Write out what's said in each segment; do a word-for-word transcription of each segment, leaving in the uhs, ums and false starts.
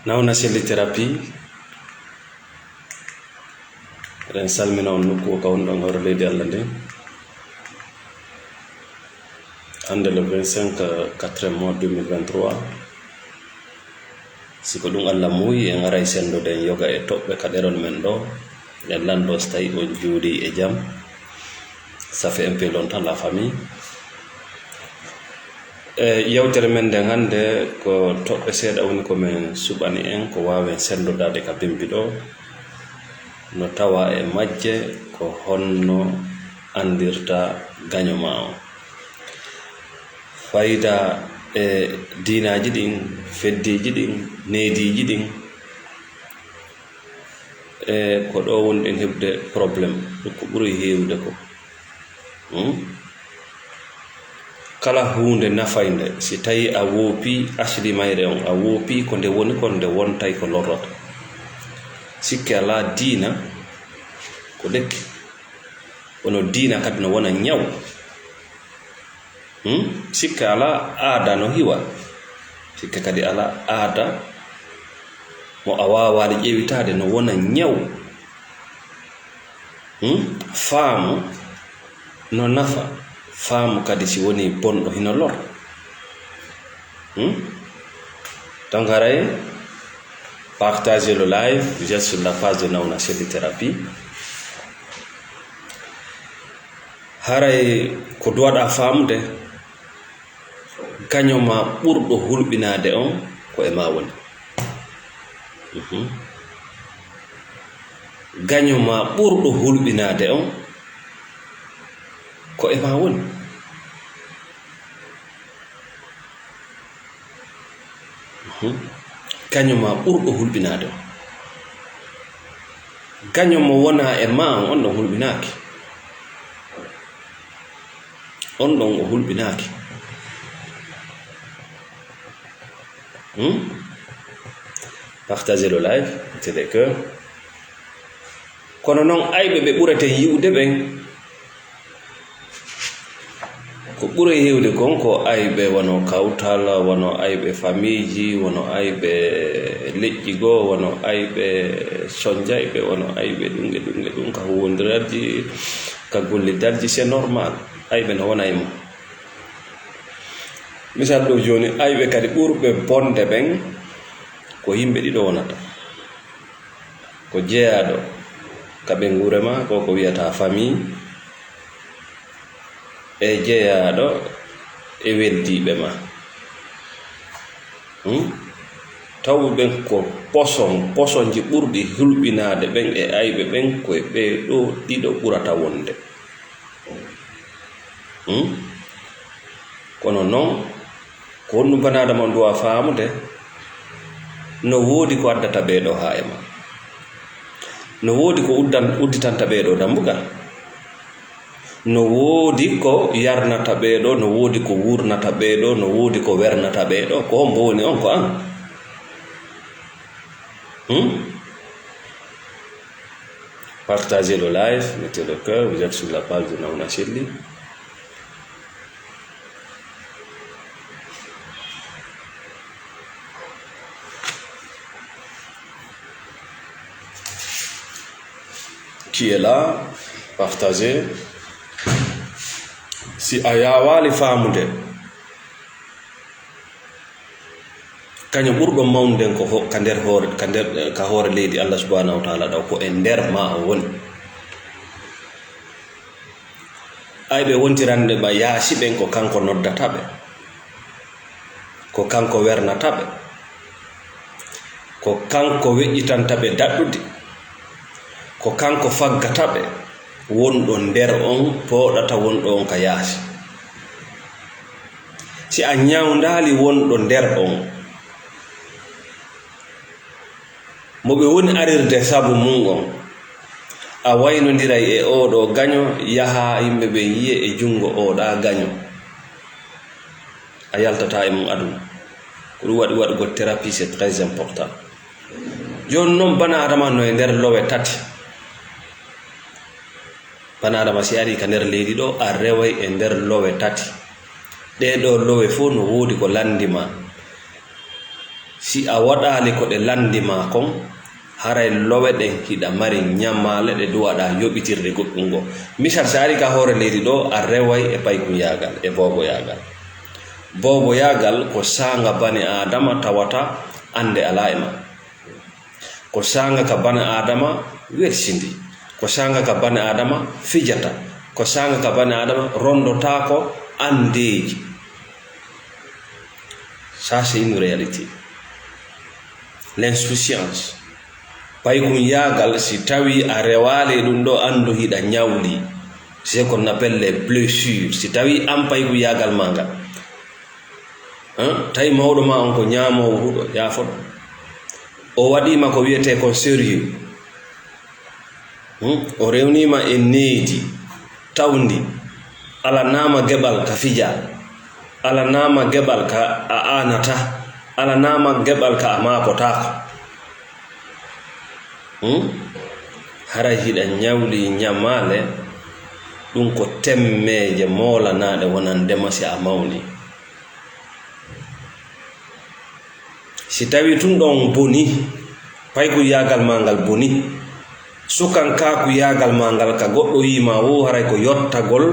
Nawna Selli Thérapie, eɗen salmina on nokku o ka wonɗon hoore leydi Allah ndin. Hannde le vingt-cinq quatrième mois deux mille vingt-trois, si ko ɗum Allah muuyi, en aray senndoden yoga e toɓɓe ka ɗerol men ɗo, en lanndo si tawi on jooɗii e jam. Ça fait un peu longtemps, la famille. E yewtere men nden hannde, ko toɓɓe seeɗa woni ko men suɓani en, ko waawen senndodaade ka bimbi ɗo, no tawa e majje ko honno anndirta gaño maa on. Fayda e diinaaji ɗin, feddeeji ɗin, neediiji ɗin, e ko ɗo wonɗen heɓude problème, ko ɓuri heewude ko. Hmm? Kala huunde nafaynde, si tawi a woopi asli mayre on, a woopi ko nde woni kon, nde wontay ko lorrata. Sikke alaa, diina ko lekki, kono diina kadi no wona ñaw. Hmm? Sikke alaa, aada no hiwa. Sikke kadi alaa, aada mo a waawaali ƴeewitaade no wona ñaw. Hmm? Faamu no nafa. Faamu kadi si woni bonɗo hino lor. Hmm? Donc haray, partagez le live, vous êtes sur la page de Nawna Selli Thérapie. Haray ko duwaɗaa faamude, gaño maa ɓurɗo hulɓinaade on ko e maa woni. Mhm. Gaño maa ɓurɗo hulɓinaade on ko e maa woni. Mhm. Gaño maa ɓurɗo hulɓinaade on. Gaño mo wonaa e maa on, on ɗon hulɓinaaki. On ɗon o hulɓinaaki. Hmm? Partagez le live, mettez des cœurs. Kono noon, ayɓe ɓe ɓureten yi'ude ɓen, ko ɓuri heewde kon ko ayɓe wano kawtal, wano ayɓe famiiji, wano ayɓe leƴƴi goo, wano ayɓe sonjayɓe, wano ayɓe ɗum e ɗum e ɗum, ka huwwondirarji, ka gollidalji, c'est normal. Ayɓe no wona e mum. Misal ɗo jooni, ayɓe kadi ɓurɓe bonde ɓen ko yimɓe ɗiɗo wonata. Ko jeyaaɗo ka ɓeynguure maa, ko ko wi'ata famille, e jeyaaɗo e weldiiɓe maa. Hmm? Tawu ɓen ko poson, posonji ɓurɗi hulɓinaade ɓen e ayɓe ɓen, ko e ɓee ɗoo ɗiɗo ɓurata wonde. Hmm? Kono noon, ko honɗum bani Aadama on duwaa faamude? No woodi ko addata ɓee ɗoo haa e maa. No woodi ko uddan-, udditanta ɓee ɗoo dambugal. No woodi ko yarnata ɓee ɗoo, no woodi ko wuurnata ɓee ɗoo, no woodi ko wernata ɓee ɗoo. Ko hombo woni on? Ko an. Hmm? Partagez le live, mettez le cœur, vous êtes sur la page de Nawna Selli. Qui est là, partagez. Si a yaawaali faamude, kañum ɓurɗo mawnude ko ho-, ka nder hoore, ka nder, ka hoore leydi Allah subhanahu wa ta'ala ɗo, ko e nder maa o woni. Ayɓe wontirande ma yaasi ɓen, ko kanko noddata ɓe, ko kanko wernata ɓe, ko kanko weƴƴitanta ɓe daɗɗudi, ko kanko faggata ɓe. Wonɗo nder on pooɗata wonɗo on ka yaasi. Si a ñawndaali wonɗo nder on, mo ɓe woni arirde sabu mum on, a waynondiray e oo ɗoo gaño, yaha yimɓe ɓen yi'e e junngo oo ɗaa gaño. A yaltataa e mum aduna. Ko ɗum waɗi waɗugol thérapie, c'est très important. Jooni noon, bana Adama no e nder lowe tati. Bana Adama, si arii ka nder leydi ɗoo, a reway e nder lowe tati. Ɗee ɗoo lowe fof no woodi ko lanndi ma. Si Si a waɗaali ko ɗe lanndi maa kon, haray lowe ɗen hiɗa mari ñamaale ɗe duwaɗaa yoɓitirde goɗɗun goo. Misal, si a arii ka hoore leydi ɗoo, a reway e paykunyaagal, e booboyaagal. Booboyaagal ko saanga bani Aadama tawata annde alaa e maa. Ko saanga ka bani Aadama welsindii. Ko saanga ka bani Aadama fijata. Ko saanga ka bani Aadama ronndotaako anndeeji. Ça, c'est une réalité. L'insouciance. Paykunyaagal, si tawii a rewaali e ɗun ɗoo, anndu hiɗa ñawlii. C'est ce qu'on appelle les blessures. Si tawii an paykunyaagal maa ngal, hein, tawi mawɗo maa on ko ñaamoowo huɗo, yaafoɗo. O waɗii ma ko wiyetee kon sérieux. Hmm? O rewnii ma e needi tawndi. Alanaa ma geɓal ka fijaa. Alanaa ma geɓal ka a aanata. Alanaa ma geɓal ka a maakotaako. Hmm? Haray hiɗa ñawlii ñamaale, ɗun ko temmeeje moolanaaɗe wonande ma si a mawnii. Si tawii tun ɗon bonii, paykunyaagal maa ngal bonii, sukankaakunyaagal maa ngal ka goɗɗo yii ma woo, haray ko yottagol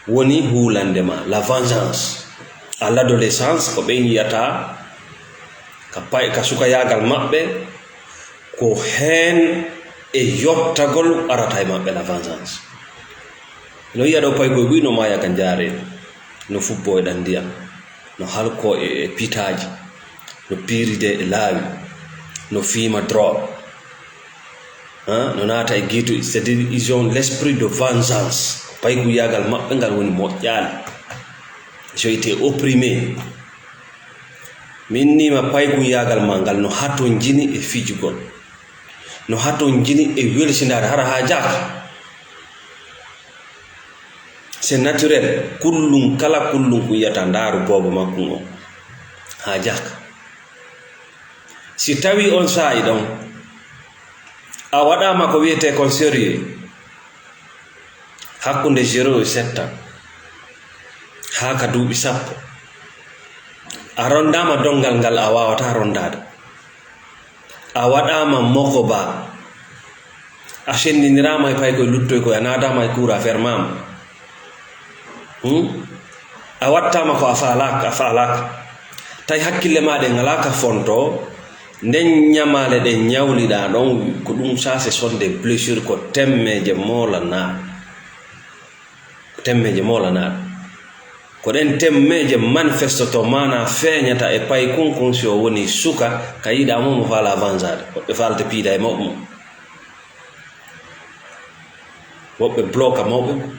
woni huulande ma, la vengeance. À l'adolescence, ko ɓen yi'ata ka pay-, ka sukayaagal maɓɓe, ko heen e yottagol arata e maɓɓe, la vengeance. No yi'a ɗoo paykoy buy no maaya ka njaaree, no fubboo e ɗan ndiyan, no halkoo e, e pitaaji, no piiride e laawi, no fiima drogue. Hein? No naata e giitu, c'est-à-dire, ils ont l'esprit de vengeance. Paykunyaagal maɓɓe ngal woni moƴƴaali. Ils ont été opprimés. Mi innii ma paykunyaagal maa ngal no hatonjini e fijugol. No hatonjini e welsindaade, hara haajaaka. C'est naturel. Kullun, kala kullun kun yi'ata ndaaru boobo makkun on. Haajaaka. Si tawii on saa'i ɗon, a waɗaama ko wiyetee kon sérieux, hakkunde zéro e sept ans, haa ka duuɓi sappo, a ronndaama donngal ngal a waawataa ronndaade, a waɗaama mokoba, a senndiniraama e paykoy luttoykoy, a naataama e kuura, a fermaama. Hmm? A wattaama ko a faalaaka, a faalaaka. Tawi hakkille maa ɗen alaa ka fontoo, nden ñamaale ɗen ñawliɗaa ɗon, ko ɗum, ça, ce sont des blessures, ko temmeeje moolanaaɗe. Ko temmeeje moolanaaɗe. Ko ɗen temmeeje manifestotoo, maanaa feeñata e paykun kun, si o wonii suka, ka yiɗaa mo, mo faalaa vansaade. Woɓɓe faalata piida e mawɓe mum. Woɓɓe bloka mawɓe mum.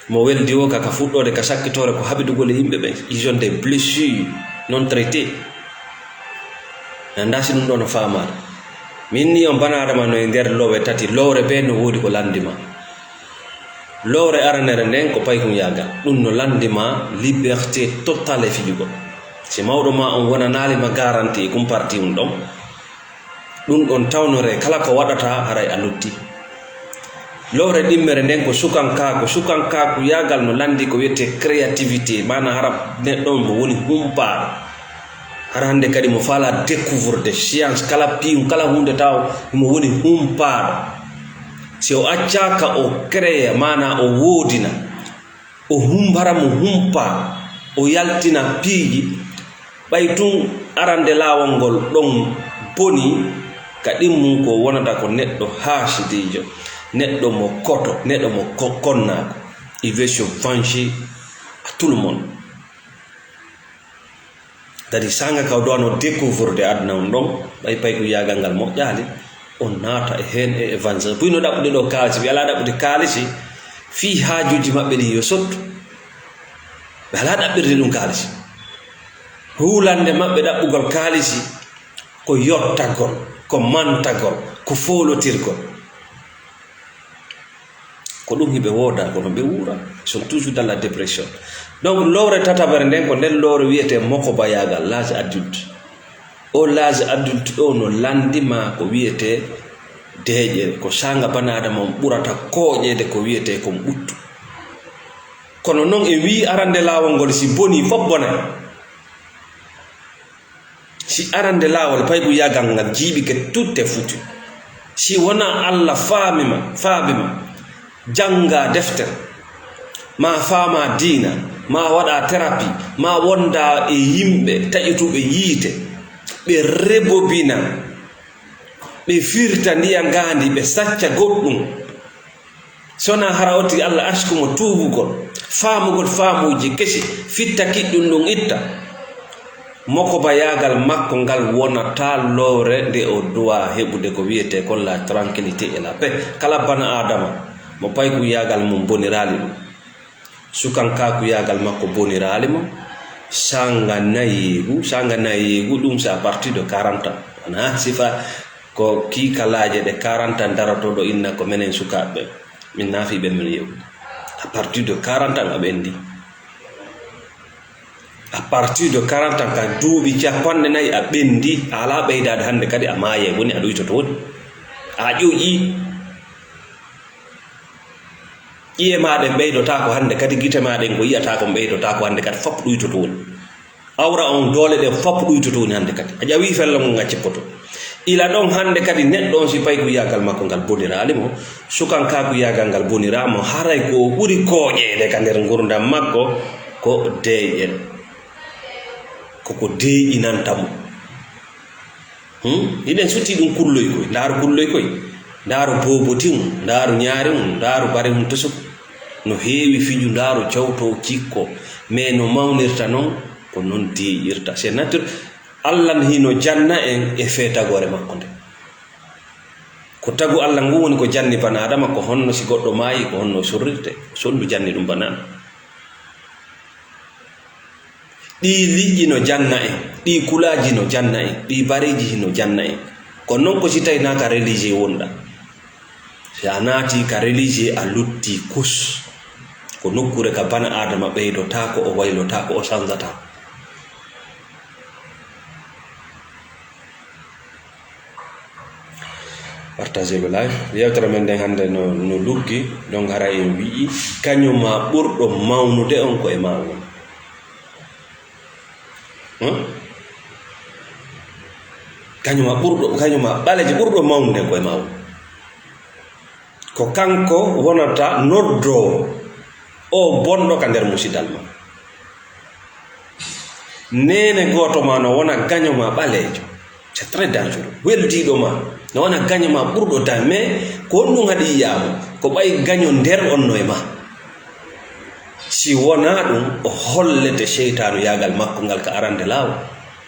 Mo weldi o ka, ka fuɗɗoode, ka sakkitoore, ko haɓidugol e yimɓe ɓen. Ils ont des blessures non traitées. Mi anndaa si ɗum ɗoo no faamaade. Min ni on bana Adama no e nder loowe tati. Lowre bee no woodi ko lanndi ma. Lowre aranere nden ko paykunyaagal. Ɗum no lanndi ma liberté totale e fijugol. Si mawɗo ma on wonanaali ma garanti e kum parti um ɗon, ɗum ɗon tawnoree kala ko waɗata, haray a lutti. Lowre ɗimmere nden ko sukankaaku. Sukankaaku yaagal no lanndi ko wiyetee créativité, maanaa hara neɗɗo on mo woni humpaaɗo. Hara hannde kadi mo faalaa découvre de science, kala piyum, kala huunde taw mo woni humpaaɗo. Si o accaaka o créer, maanaa o woodina, o humpara mo humpa, o yaltina piiji, ɓay tun arande laawol ngol ɗon boni, ka ɗimmum ko wonata ko neɗɗo haasidiijo, neɗɗo mo koto, neɗɗo mo ko-, konnaako. Il veut se venger à tout le monde. Kadi saanga ka o duwano découvre de aduna on ɗon, ɓay paykunyaagal ngal moƴƴaali, on naata e heen e évangile. Buy no ɗaɓɓude ɗo kaalisi, ɓe alaa ɗaɓɓude kaalisi fii haajuuji maɓɓe ɗin yo sottu. Ɓe alaa ɗaɓɓirde ɗum kaalisi. Huulande maɓɓe ɗaɓɓugol kaalisi ko yottagol, ko mantagol, ko foolotirgol. Ko ɗum hiɓe wooda, kono ɓe wuura. Ils sont toujours dans la dépression. Donc, lowre tataɓere nden, ko nden lowre wiyetee mokobayaagal, l'âge adulte. O l'âge adulte ɗo no lanndi ma ko wiyetee deeƴere, ko saanga bana Adama on ɓurata kooƴeede ko wiyetee kon ɓuttu. Kono non en wii arande laawol ngol si bonii fof bonay. Si arande laawol payguyaagal ngal jiiɓike tutte futi. Si wonaa Allah faami ma, faabi ma, janngaa deftere, maa faamaa diina, maa waɗaa terapi, maa wondaa e yimɓe taƴutuɓe yiite, ɓe rebobina, ɓe firta ndiya ngaandi, ɓe sacca goɗɗum. So wonaa hara o tigi Allah arsikumo tuubugol, faamugol faamuuji kesi, fitta kiɗɗum ɗum itta. Mokobayaagal makko ngal wonataa lowre nde o duwaa heɓude ko wiyetee kon la tranquillité et la paix. Kala bana Aadama mo paykuyaagal mum boniraali ɗum, sukankakuyaagal makko boniraali mo, saanga nayeegu, saanga nayeegu ɗum c'est à partir de quarante ans. Wonaa sifa ko kiikalaaje ɗe quarante ans darotooɗo inna ko menen sukaaɓe ɓen. Min naafiiɓe min yew. À partir de quarante ans a ɓenndi. À partir de quarante ans, ka duuɓi capanɗe nayi a ɓenndi, a alaa ɓeydaade hannde kadi a maayay, woni a ɗuytoto woni. A ƴoƴii. Ƴi'e maa ɗen ɓeydotaako hannde kadi, gite maa ɗen ko yi'ataa kon ɓeydotaako hannde kadi, fop ɗuytoto woni. Awra on, doole ɗen fop ɗuytoto woni hannde kadi. A ƴawii fello ngon a cippoto. Ila ɗon hannde kadi neɗɗo on si paykuyaagal makko ngal boniraali mo, sukankakuyaagal ngal boniraa mo, haray ko o ɓuri kooƴeede ka nder ngurndan makko ko deeƴen. Ko ko deeƴinanta mo. Hmm? Hiɗen sutti ɗum kulloy koy. Ndaaru kulloy koy. Ndaaru booboti mum, ndaaru ñaari mum, ndaaru bari mum tosoku. No heewi fiju, ndaaru cawto cikko. Mais no mawnirta non, ko non deeƴirta. C'est nature. Allah hino janna en e feetagoore makko nde. Ko tagu Allah ngu woni ko janni bana Adama, ko honno si goɗɗo maayi, ko honno o sorrirte. Sonndu janni ɗum bana Adama. Ɗii liƴƴi no janna en, ɗii kulaaji no janna en, ɗii bareeji no janna en. Kono non ko si tawi naa ka religieux wonɗa. Si a naati ka religieux a lutti kus. Ko nokkuure ka bana Adama ɓeydotaako, o waylotaako, o sanzataa. Partagez le live. Yewtere men nden hannde no, no luggi, donc hara en wi'i, kañum ma ɓurɗo mawnude on ko e ma woni. Hmm? Kañum ma ɓurɗo, kañum ma ɓaleejo ɓurɗo mawnude on ko e ma woni. Ko kanko wonata noddoowo o bonɗo ka nder musidal ma. Neene gooto ma no wona gaño ma ɓaleejo. C'est très dangereux. Weldiiɗo ma no wona gaño ma ɓurɗo dan, mais ko honɗum haɗi yiyaama? Ko ɓay gaño nder on no e ma. Si wonaa ɗum, o hollete seytaanu yaagal makko ngal ka arande laawol.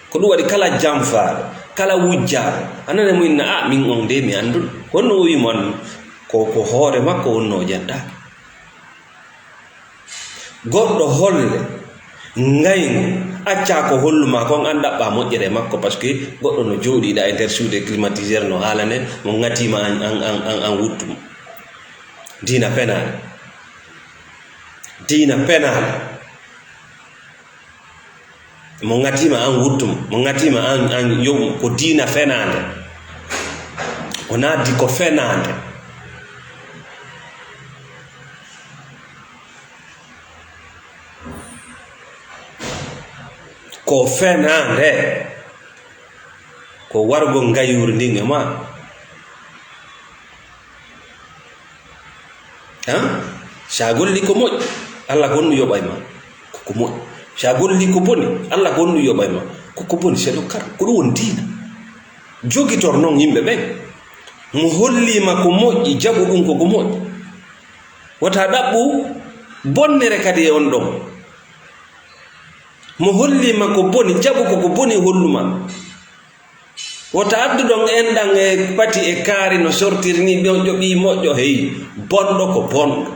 Ko ɗum waɗi kala janfaaɗo, kala wujjaaɗo, a nana mo inna, "A, min on de mi annduɗo." Honno o wi'i mo anndu? Ko, ko hoore makko wonnoo o jantaaki. Goɗɗo holle ngayngu, accaa ko hollu maa kon, an ɗaɓɓaa moƴƴere makko, parce que goɗɗo no jooɗiiɗa e nder suude climatiseur no haalane, mo ŋatiima an, an, an, an, an wuttu mo. Diina penaali. Diina penaali. Mo ŋatiima an wuttu mo, mo ŋatiima an, an yoɓu mo, ko diina fenaande. O naatdi ko fenaande. Ko fenaande. Ko wargol ngayuuri ndin e ma. Han? Si a golli ko moƴƴi, Allah ko honɗum yoɓay ma? Ko ko moƴƴi. Si a golli ko boni, Allah ko honɗum yoɓay ma? Ko ko boni, c'est le karma. Ko ɗum woni diina. Jogitor non yimɓe ɓen. Mo holli ma ko moƴƴi, jaɓu ɗum ko ko moƴƴi. Wota ɗaɓɓu bonnere kadi e on ɗon. Mo holli ma ko boni, jaɓu ko ko boni hollu ma. Wota addu ɗon enɗan e pati e kaari no sortiri ni, moƴƴo ɓii moƴƴo, hey, bonɗo ko bonɗo.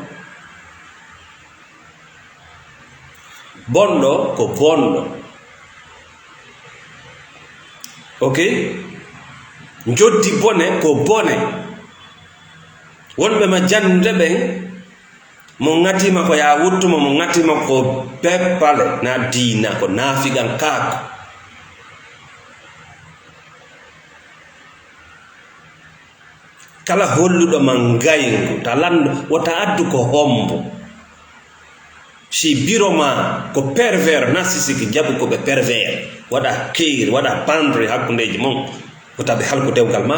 Bonɗo ko bonɗo. Ok? Njoddi bone ko bone. Wonɓe ma jannde ɓen, mo ŋatiima ko yaa wuttu mo, mo ŋatiima ko beppale, na diina, ko naafiqankaaku. Kala holluɗo ma ngayngu, ta lanndo, wota addu ko hombo. Si biro ma ko pervers narcissique, jaɓu ko ɓe pervers, waɗa keeri, waɗa bandre hakkundeji mon, ko tabi halko dewgal ma.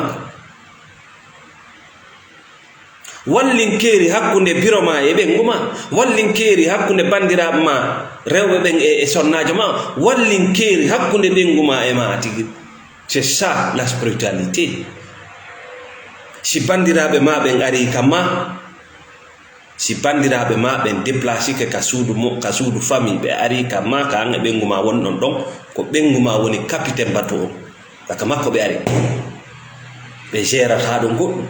Wallinkeeri hakkunde biro ma e ɓeyngu ma, wallinkeeri hakkunde banndiraaɓe ma rewɓe ɓen e, e sonnaajo ma, wallinkeeri hakkunde ɓeyngu ma e ma tigi. C'est ça la spiritualité. Si banndiraaɓe ma ɓen arii ka ma, si banndiraaɓe ma ɓen déplacike ka suudu mo, ka suudu famille, ɓe arii ka ma, ka an e ɓeyngu ma woni ɗon ɗon, ko ɓeyngu ma woni capitaine bateau on. Ka, ka makko ɓe ari. Ɓe gérata ɗon goɗɗum.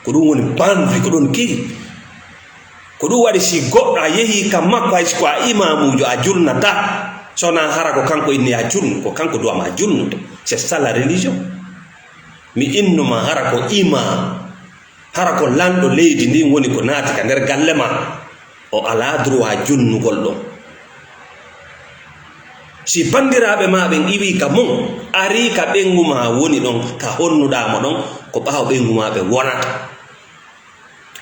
Ko ɗum woni bandri, ko ɗon kiri. Ko ɗum waɗi si goɗɗo a yehi ka makko, hay si ko a imamujo a julnata, so na hara ko kanko inni a julnu, ko kanko duwa ma julnude. C'est ça la religion. Mi inno ma hara ko imam, hara ko lanɗo leydi ndin woni ko naati ka nder galle ma. O alaa droit julnugol ɗon. Si banndiraaɓe ma ɓen iwii ka mon, arii ka ɓeyngu ma woni ɗon, ka honnuɗaa mo ɗon, ko ɓaawo ɓeyngu ma ɓe wonata.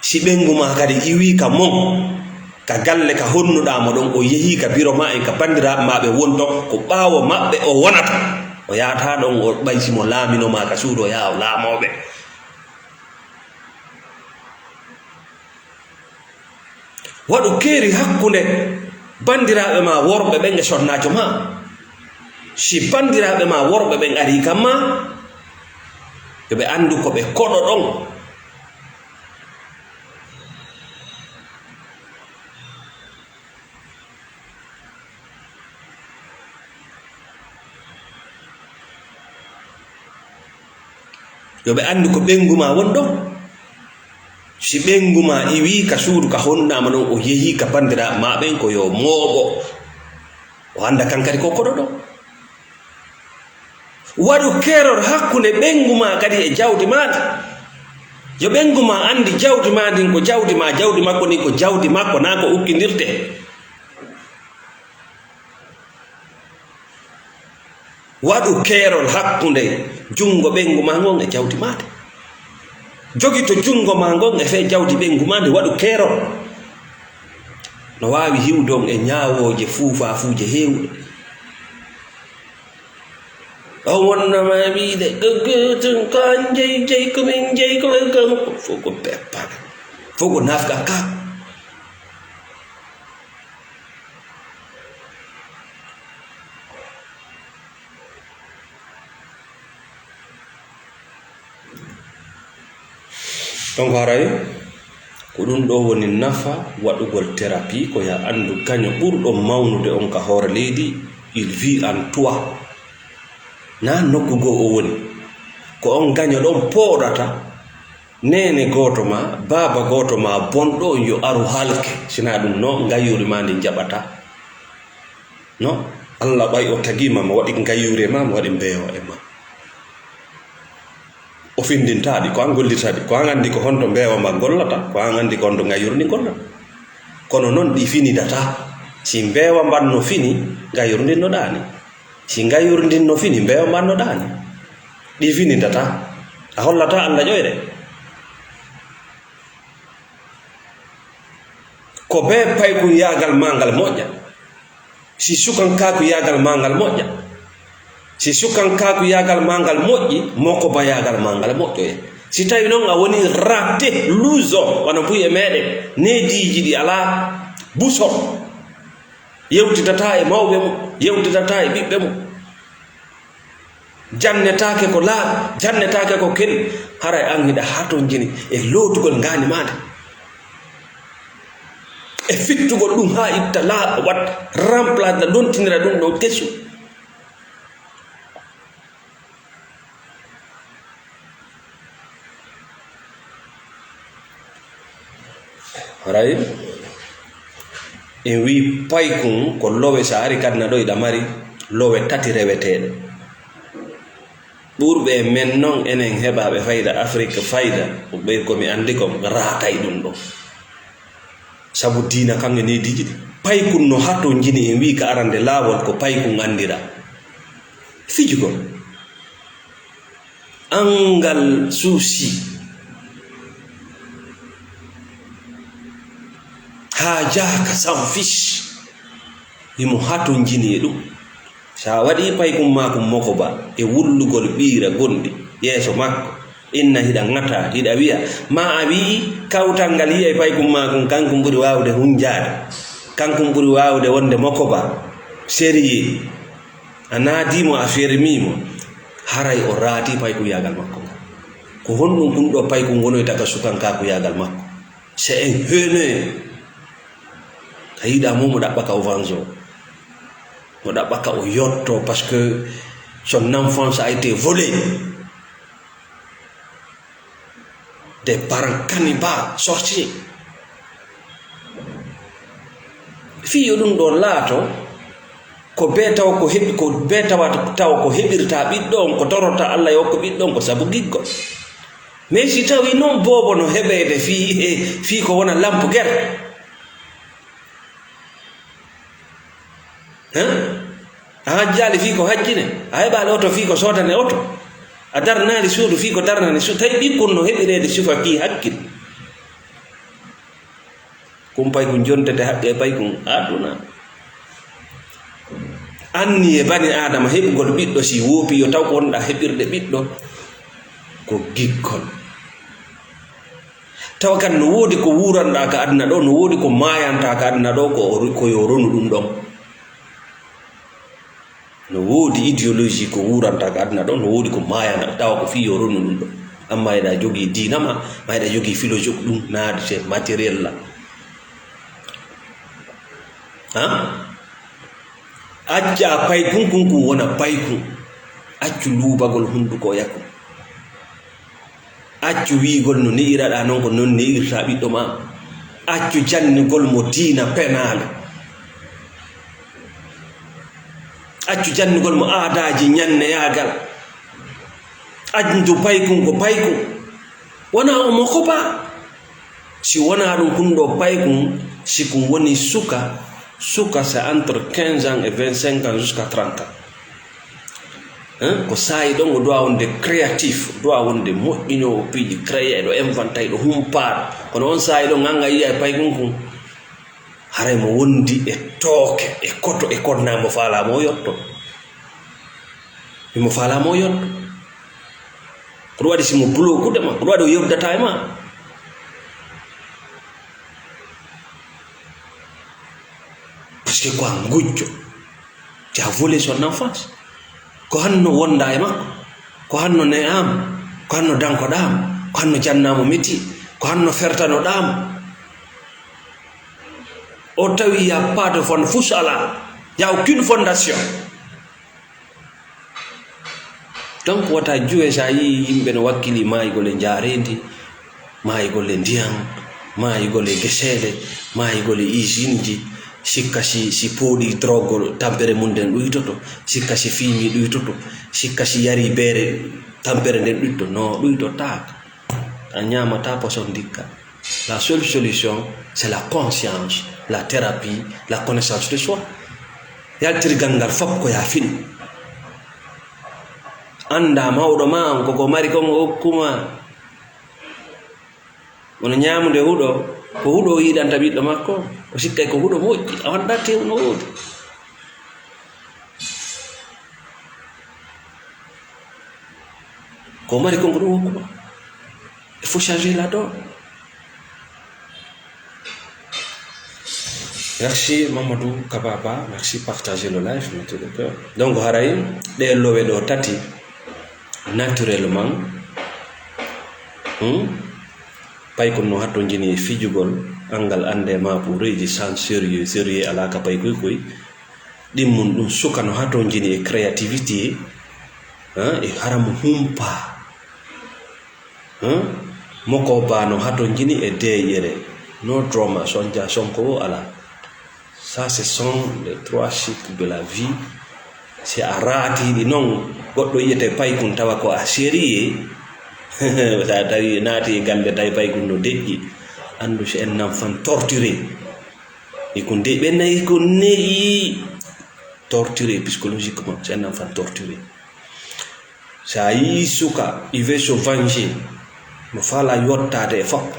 Si ɓeyngu ma kadi iwii ka mon, ka galle ka honnuɗaa mo ɗon, o yehii ka biro ma en, ka banndiraaɓe ma ɓe woni ton, ko ɓaawo maɓɓe o wonata. O yahataa ɗon, o ɓay si mo laamino ma ka suudu, o yaha o laamoo ɓe. Waɗu keeri hakkunde banndiraaɓe ma worɓe ɓen e sonnaajo ma. Si banndiraaɓe ma worɓe ɓen arii ka ma, yo ɓe anndu ko ɓe koɗo ɗon. Yo ɓe anndu ko ɓeyngu ma woni ɗon. Si ɓeyngu ma iwii ka suudu ka honnuɗaa mo ɗon, o yehii ka banndiraaɓe ma ɓen, ko yo mooɓo. O annda kan kadi ko koɗo ɗon. Waɗu keerol hakkunde ɓeyngu ma kadi e jawdi ma ndi. Yo ɓeyngu ma anndi jawdi ma ndin ko jawdi ma, jawdi makko ndin ko jawdi makko, naa ko ukkindirte. Waɗu keerol hakkunde junngo ɓeyngu ma ngon e jawdi ma ndi. Jogito junngo ma ngon e fee jawdi ɓeyngu ma ndi, waɗu keerol. No waawi hiwde on e ñaawooje fuufaafuuje heewuɗe. O wonnama wiide, "Goggotum ko an jeyi, jeyi ko min jeyi, ko ɓe gam." Fof ko peppal. Fof ko nafka ka. Donc haray ko ɗum ɗo woni nafa waɗugol thérapie, ko ya anndu gaño ɓurɗo mawnude on ka hoore leydi, il vit en toi. Na nokku goo o woni. Ko on gaño ɗon pooɗata, neene gooto ma, baaba gooto ma bonɗo on yo aru halke, sinaa ɗum no ngayuuri ma ndi jaɓata. No, Alla ɓay o tagii ma, mo waɗi ngayuure ma, mo waɗi mbeewa e ma. O findintaa ɗi, ko an gollirta ɗi, ko an anndi ko honto mbeewa ma gollata, ko an anndi ko honto ngayuure ndi gollata. Kono non ɗi finidata. Si mbeewa mban no fini, ngayuure ndin no ɗaani. Si ngayuure ndin no fini, mbeewa mban no ɗaani. Ɗi finidata. A hollata Alla ƴoyre. Ko bee paykun yaagal maa ngal moƴƴa. Si sukankaaku yaagal maa ngal moƴƴa. Si sukankaaku yaagal maa ngal moƴƴi, moko ba yaagal maa ngal moƴƴoye. Si tawi non a woni raté, luso, wano buy e meɗen, neediiji ɗi alaa busol. Yewtidataa e mawɓe mum, yewtidataa e ɓiɓɓe mum. Jannetaake ko laaɓi, jannetaake ko keli, haray an hiɗa hatonjini e lootugol ngaandi maa ndi. E fittugol ɗum haa itta laaɓa, wat remplace, ɗa lontinira ɗum ɗon kesu. Haray en wii paykun ko lowe, so a ari Kaduna ɗo, iɗa mari lowe tati reweteeɗe. Ɓurɓe e men non, enen heɓaaɓe fayda, Afrik fayda, ko ɓe ko mi anndi kon raakay ɗum ɗo. Sabu diina kan e neediiji ɗi. Paykun no hatonjini, en wii ka arande laawol ko paykun anndira. Fijugol. Angal suusi. Haajaaka, s'en fiche. Himo hatonjini e ɗum. So a waɗii paykun maakun mokoba e wullugol ɓiira gonɗi yeeso makko, inna hiɗa ŋata, hiɗa wi'a, maa a wi'i kawtal ngal yi'ay paykun maakun, kankun ɓuri waawude hunjaade, kankun ɓuri waawude wonde mokoba, sérieux. A naadii mo, a fermii mo, haray o raatii paykuyaagal makko ngal. Ko honɗum kun ɗoo paykun wonoyta ka sukankakuyaagal makko? C'est un haineux. A yiɗaa mo, mo ɗaɓɓa ka o vanzo. Mo ɗaɓɓa ka o yotto, parce que son enfance a été volée. Des parents cannibales, sorciers. Fii yo ɗum ɗoo laato, ko bee tawa ko heɓi, ko bee tawa, tawa ko heɓirta ɓiɗɗo on, ko torota Allah yo okko ɓiɗɗo on, ko sabu giggol. Mais si tawi non boobo no heɓeede fii, e, fii ko wona lampe gerte. Hein? A hajjaali fii ko hajjine, a heɓaali oto fii ko soodane oto, a darnaali suudu fii ko darnane suudu, tawi ɓikkun no heɓireede sifa kii hakkil. Kun paykun jontete haqqe paykun aduna. Anni e bani Aadama heɓugol ɓiɗɗo si woopi yo taw ko wonɗa heɓirde ɓiɗɗo ko giggol. Tawa kan no woodi ko wuuranɗaa ka aduna ɗoo, no woodi ko maayantaa ka aduna ɗoo, ko o, ko yo ronu ɗum ɗon. No woodi idéologie ko wuurantaa ka aduna ɗoo, no woodi ko maayantaa, tawa ko fii yo ronu ɗum ɗon. Amma eɗa jogii diina ma, ma eɗa jogii philosophe ɗum naadi se matériel la. Ha? Acca paykun kun kun wona paykun. Accu luubagol hunduko yakun. Accu wi'ugol no ne'iraɗaa non ko non ne'irtaa ɓiɗɗo maa. Accu jannugol mo diina penaale. Accu jannugol mo aadaaji ñanneyaagal. Anndu paykun ko paykun. Wonaa o mokoba. Si wonaa ɗum kun ɗoo paykun, si kun woni suka, suka c'est entre quinze ans et vingt-cinq ans jusqu'à trente ans. Hein? Ko saa'i ɗon o doit wonde créatif, o doit wonde moƴƴinoowo piiji, créé, ɗo inventa, ɗo humpaaɗo. Kono on saa'i ɗon, an a yi'ay paykun kun, haray mo wondi e tooke, e koto, e konna mo faalaa mo o yotto. Himo faalaa mo o yotto. Ko ɗum waɗi si mo bloqué ma, ko ɗum waɗi o yewdataa e ma. Parce que ko a ngujjo. Tu as volé son enfance. Ko hanno wonda e makko, ko hanno ne'aama, ko hanno dankoɗaama, ko hanno jannaamo métier, ko hanno fertanoɗaama. O tawi y a pas de fond, fus alaa, y a aucune fondation. Donc wata juwe so a yii yimɓe no wakkili maayugol e njaareendi, maayugol e ndiyan, maayugol e geseele, maayugol e usine ji, sikka si, si pooɗi drogue tampere mum nden ɗuytoto, sikka si fiimi ɗuytoto, sikka si yari beere tampere nden ɗuytoto, no ɗuytotaaka. A ñaamataa poson ndikka. La seule solution, c'est la conscience, la thérapie, la connaissance de soi. Yaltirgal ngal fop ko ya fini. Annda mawɗo ma on, koko mari kon o hokkuma. Wona ñaamude huɗo, ko huɗo o yiɗanta ɓiɗɗo makko, o sikkay ko huɗo moƴƴi, a wonɗa tew no woodi. Ko mari kon ko ɗum hokkuma. Il faut changer la donne. Merci Mamadou Kababa, merci, partagez le live, mettez le cœur. Donc haray ɗe lowe ɗo tati naturellement, hmm? Paykun no hattonjini e fijugol anngal annde ma pour reji sans sérieux, sérieux alaa ka paykuykuy. Ɗimmun ɗum suka no hattonjini e créativité, hein, e haramu humpa. Hein? Moko ba no hatonjini e deeƴere. No drama, sonja sonko o alaa. Ça, ce sont les trois cycles de la vie. Si a raatiiɗi non, goɗɗo yi'ete paykun tawa ko a sérieux. Sa tawi naati e galle tawi paykun no deƴƴi, anndu c'est un enfant torturé. E ko deƴ-, ɓen nayi ko ne'i torturé psychologiquement, c'est un enfant torturé. So a yii suka, il veut se venger, mo faalaa yottaade e fop.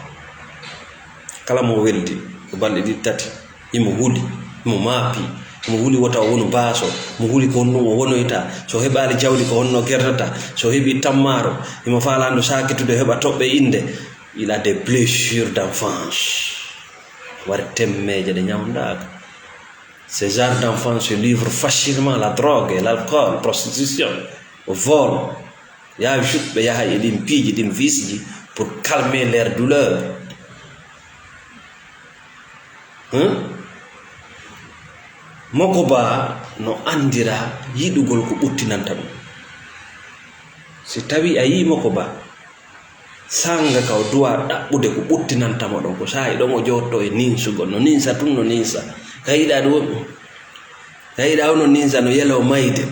Kala mo weldi, ko balɗe ɗiɗi tati, imo huli, imo maapi, Mo huli wota o wonu baaso, mo huli ko honɗum o wonoyta, so heɓaali jawdi ko honno gerdata, so heɓi tammaaro, himo faalando sakitude heɓa toɓɓe innde, il a des blessures d'enfance. Wari temmeeje ɗe ñawndaaka. Ces genres d'enfants se livrent facilement à la drogue et l'alcool, prostitution, au vol. Yaa juɓɓe yaha e ɗin piiji, ɗin vice ji pour calmer leur douleur. Hein? Mokoba no anndira yiɗugol ko ɓuttinanta ɗum. Si tawi a yii Mokoba, sanga ka o duwa ɗaɓɓude ko ɓuttinanta mo ɗon, ko saa'i ɗon o jotto e ninsugol, no ninsa tun, no ninsa. Ka yiɗa ɗum, ka yiɗa o no ninsa, no yelo mayde.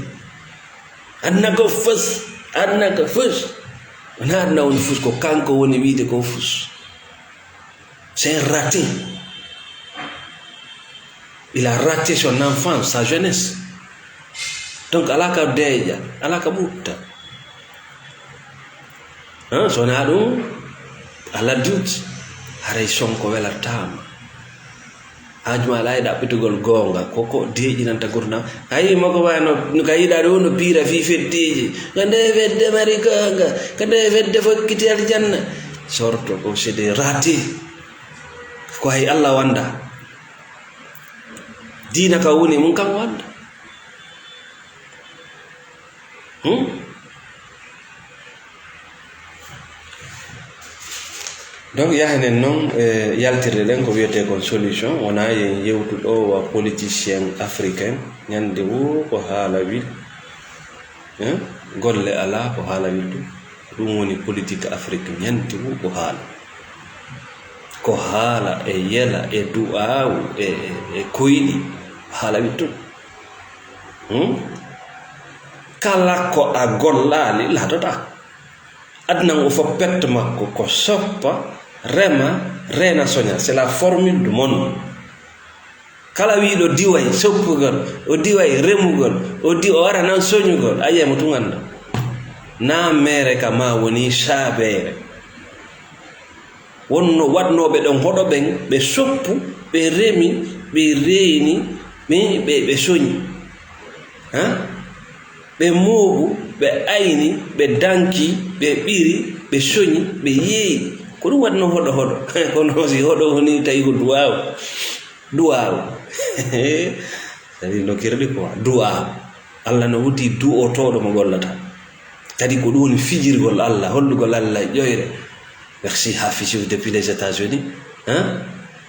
Aduna ko fus, aduna ko fus. Wona aduna woni fus, ko kanko woni wiide ko fus. C'est un raté. Il a raté son enfance, sa jeunesse. Donc, alaa ka deeƴa, alaa ka ɓutta. Hein, so wonaa ɗum, à l'adulte, haray Sonko welataama. Haaju ma alaa e ɗaɓɓitugol goonga, ko ko deeƴinanta gurdam. Ayi, mo ko wano, no ka yiɗa ɗum, no piira fii feddeeji. Ko nde fedde mari goonga, ko nde fedde fokkiti aljanna. Sorto ko, c'est des ratés. Ko hay Allah wanda. Diina ka woni mun kan wanda. Hmm? Donc, yahanen noon e yaltirde ɗen ko wiyetee kon solution, wonaa yen yewtu ɗo wa politicien africain, ñande woo ko haala wil, hein? Golle alaa ko haala wil ɗum. Ɗum woni politique Afrique, ñande woo ko haala. Ko haala e yela e du'aawu e, e, e koyɗi, haala wil ɗum. Hmm? Kala ko a gollaali, laatotaa. Aduna o fof perte makko ko soppa, rema, reena, soña. C'est la formule du monde. Kala wiiɗo diway soppugol, o diway remugol, o di-, o wara nan soñugol, a yiyay mo tun annda. Naa meere ka maa woni saabeere. Wonno waɗnooɓe ɗon hoɗo ɓen, ɓe soppu, ɓe remi, ɓe reeni, ɓe, ɓe, ɓe soñi. Ha? Ɓe mooɓu, ɓe ayni, ɓe danki, ɓe ɓiri, ɓe soñi, ɓe yeeyi. Ko ɗum waɗnoo hoɗo hoɗo. Kono si hoɗo woni tawi ko duwaaw. Du'aawu. Kadi no kirɗi quoi. Du'aawu. Allah no wuti du'otooɗo mo gollata. Kadi ko ɗum woni fijirgol Allah, hollugol Allah ƴoyre. Merci Hafizu depuis les États-Unis. Hein?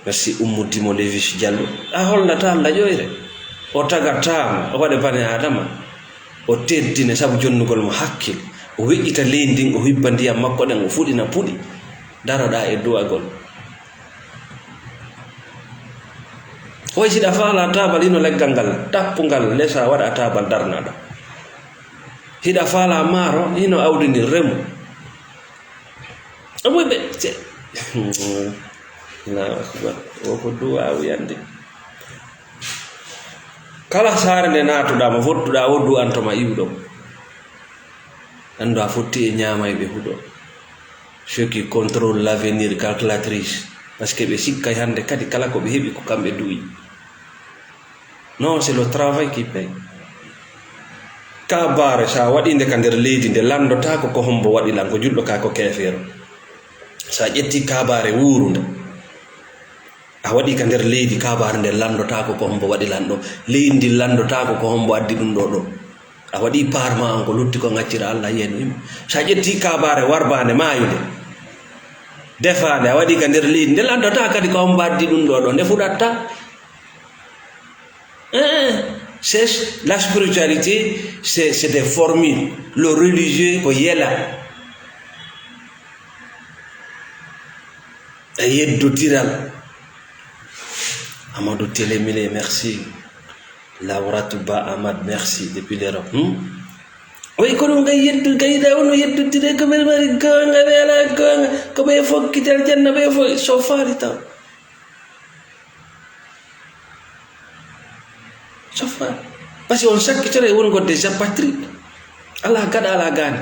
Merci Oumou Dimo Lévis Diallo. A hollata Allah ƴoyre. O tagataama, o waɗa bani Adama. O teddine sabu jonnugol mo hakkil. O weƴƴita leydi ndin, o hibba ndiyam makko ɗen, o fuɗina puɗi. Daroɗaa e du'agol. Hoy, si hiɗa faala taabal hino leggal ngal, tappu ngal lesa, waɗa taabal darnaɗo. Hiɗa faala maaro, hino awdi ndin, remu. Amoy ɓe, ce-, Allahu akbar. O ko du'aawu yande. Kala saare nde naatuɗaa, mo fottuɗaa, o du'anto ma iwɗo. Anndu a fotti e ñaamayɓe huɗo. Ceux qui contrôlent l'avenir, calculatrice. Parce que ɓe sikkay hannde kadi kala ko ɓe heɓi ko kamɓe du'i. Non, c'est le travail qui paye. Kaabaare, sa waɗi nde ka nder leydi, nde lanndotaako ko hombo waɗi lan, ko julɗo ka ko keefeero. Sa ƴetti kaabaare wuurunde, a waɗi ka nder leydi, kaabaare nde lanndotaako ko hombo waɗi lan ɗo. Leydi ndi lanndotaako ko hombo addi ɗum ɗo ɗo. A waɗi paar ma on, ko lutti ko ngaccira Allah yeno yimɓe. Sa ƴetti kaabaare warbaande maayunde, defaande, a waɗi ka nder leydi, nde lanndotaa kadi ko hombo addi ɗum ɗo ɗo, nde fuɗatta. Eh, eh, c'est la spiritualité, c'est, c'est des formules. Le religieux ko yela. E yeddotiral. Amadou Télémilé, merci. Lawratu Ba Ahmad, merci depuis l'Europe. Hmm? Oy, kono ngay yeddu, gayda ono yeddotire ko ɓe mari goonga, ɓe alaa goonga, ko ɓe fokkiti aljanna, ɓe fo-, so faali taw. So faali. Parce que on sakkitore won ko des apatrides. Alaa gaɗa, alaa gaani.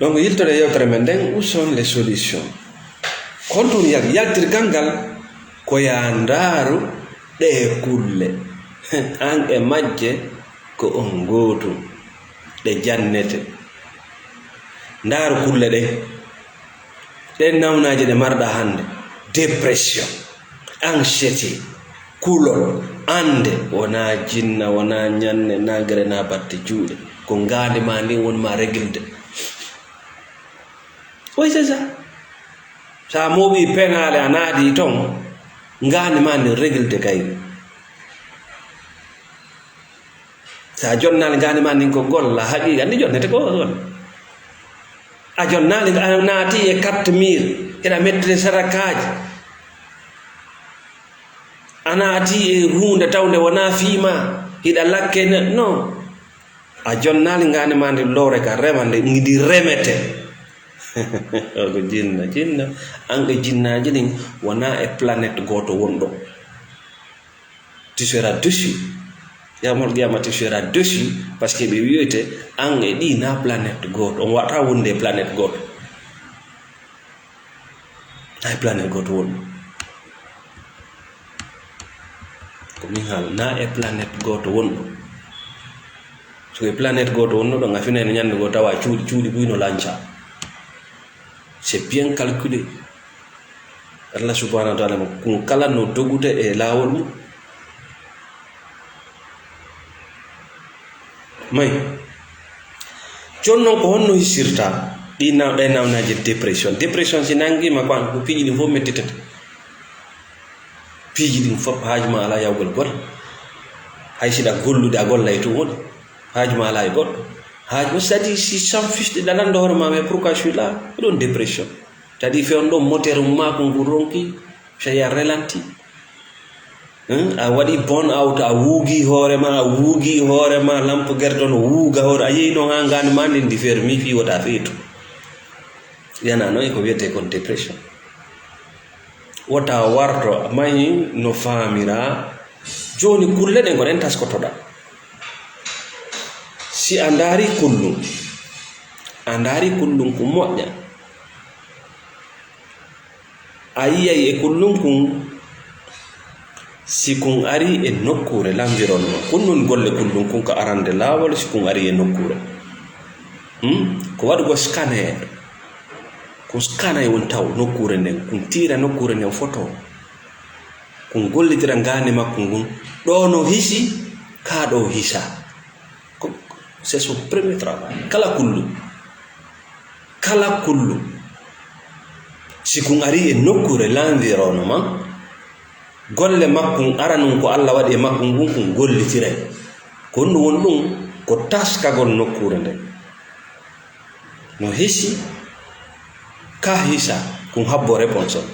Donc, yiltore yewtere men nden, où sont les solutions? Ko honto woni yal-, yaltirgal ngal? Ko yaa ndaaru ɗee kulle, aan e majje ko on gootum, ɗe jannete. Ndaaru kulle ɗee, ɗeen nawnaaje ɗe marɗaa hannde, dépression, anxiété, kulol, annde, wonaa jinna, wonaa ñanne, nagre, naa batte juuɗe, ko ngaandi maa ndin woni maa régilde. Oui, c'est ça. So a mooɓii peŋaale, a naadii ton, ngaandi maa ndin régilde kay. So a jonnaali ngaandi maa ndin ko golla, haqiiqa ndi jonnete ko golla. A jonnaali, a naati e quatre mille, hiɗa mettude sadakaaji. A naati e huunde tawnde wonaa fii maa, hiɗa lakke ne, non. A jonnaali ngaandi maa ndi lowre ka rema nde, ndi remete. O ko jinna, jinna. An e jinnaaji ɗin wonaa e planète gooto wonɗo. Tu seras déçu. Yawmal qiyama, tu seras déçu, parce que ɓe wiyoyte an e ɗi na planète gooto. On wata wonde e planète gooto. Na e planète gooto wonɗo. Ko min haala, na e planète gooto wonɗo. So e planète gooto wonno ɗon, a finay no ñande goo tawa cuuɗi, cuuɗi buy no lanca. C'est bien calculé. Allah subhanahu wa ta'ala mo kun kala no dogude e laawol mum. May. Jon non ko honno hisirta ɗi naw-, ɗe nawnaaji dépression? Dépression si nangima ko an ko piiji ɗin fof mettitata. Piiji ɗin fof haaju ma alaa yawgol golle. Hay siɗa gollude a gollay tun woni. Haaju ma alaa e goɗɗo. Haaju ma, c'est-à-dire si sans fiche ɗe ɗalanɗo hoore ma, mais pourquoi je suis là? Ko ɗon dépression. C'est-à-dire fewndo ɗon moteur mum maa ko ngu ronki, ça y a ralenti. Hein? A waɗi burn out, a wuugi hoore ma, a wuugi hoore ma, lampe gerte no wuuga hoore, a yehi noon haa ngaandi ma ndin ndi fermi fii wota feetu. Yana noon e ko wiyetee kon dépression. Wota warto mahi no faamira. Jooni kulle ɗen ko ɗen taskotoɗa. Si a ndaari kullum, a ndaari kullum ko moƴƴa. A yiyay e kullum kun, si kun ari e nokkuure, l'environnement. Kun nun golle kullum kun ka arande laawol, si kun ari e nokkuure. Hmm? Ko waɗugo scanner. Kun scanner won taw nokkuure nden. Kun tiira nokkuure nden foto. Kun gollitira ngaandi makko ngun. Ɗo no hisi, ka ɗo hisa. Ko, c'est son premier travail. Kala kullu. Kala kullu. Si kun ari e nokkuure, l'environnement, golle makkun aranun ko Allah waɗi e makkun ngun, kun gollitiray. Ko ɗum woni ɗum, ko taskagol nokkuure nden. No hisi, ka hisa, kun habbo réponse on.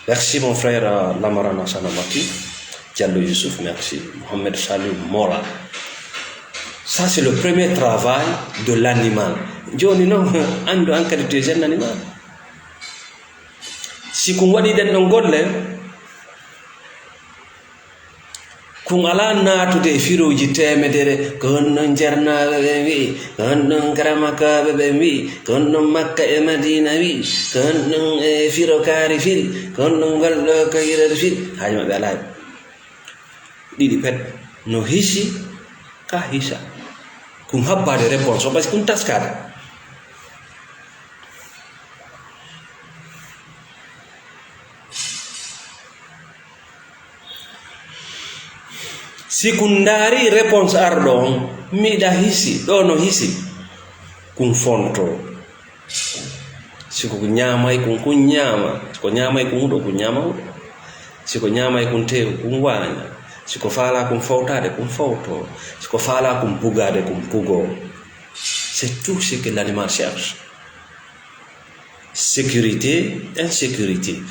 Merci mon frère, euh, Lamarana Sanamati, Diallo Youssouf, merci. Mohamed Salim Mola. Ça, c'est le premier travail de l'animal. Jooni noon, anndu an kadi tu es un animal. Si kun waɗi ɗen ɗon golle, kun alaa naatude e firooji teemedere, ko honno Jernaaɓe ɓen wi'i, ko honno Karamakaaɓe ɓen wi'i, ko honno Makka e Madiina wi'i, ko honno, e, firo kaari firi, ko honno ngol ɗo kayirol firi. Haaju maɓɓe alaa. Ɗiɗi pet, no hisi, ka hisa. Kun habbaade réponse o, parce que kun taskaade. Si kun ndaari réponse arɗo on, miɗa hisi, ɗo no hisi, kun fonto. Si ko ñaamay kun, kun ñaama. Si ko ñaamay kun huɗo, kun ñaama huɗo. Si ko ñaamay kun teewu, kun waaña. Si ko faalaa kun fowtaade, kun fowto. Si ko faalaa kun bugaade, kun bugoo. C'est tout ce que l'animal cherche. Sécurité, insécurité.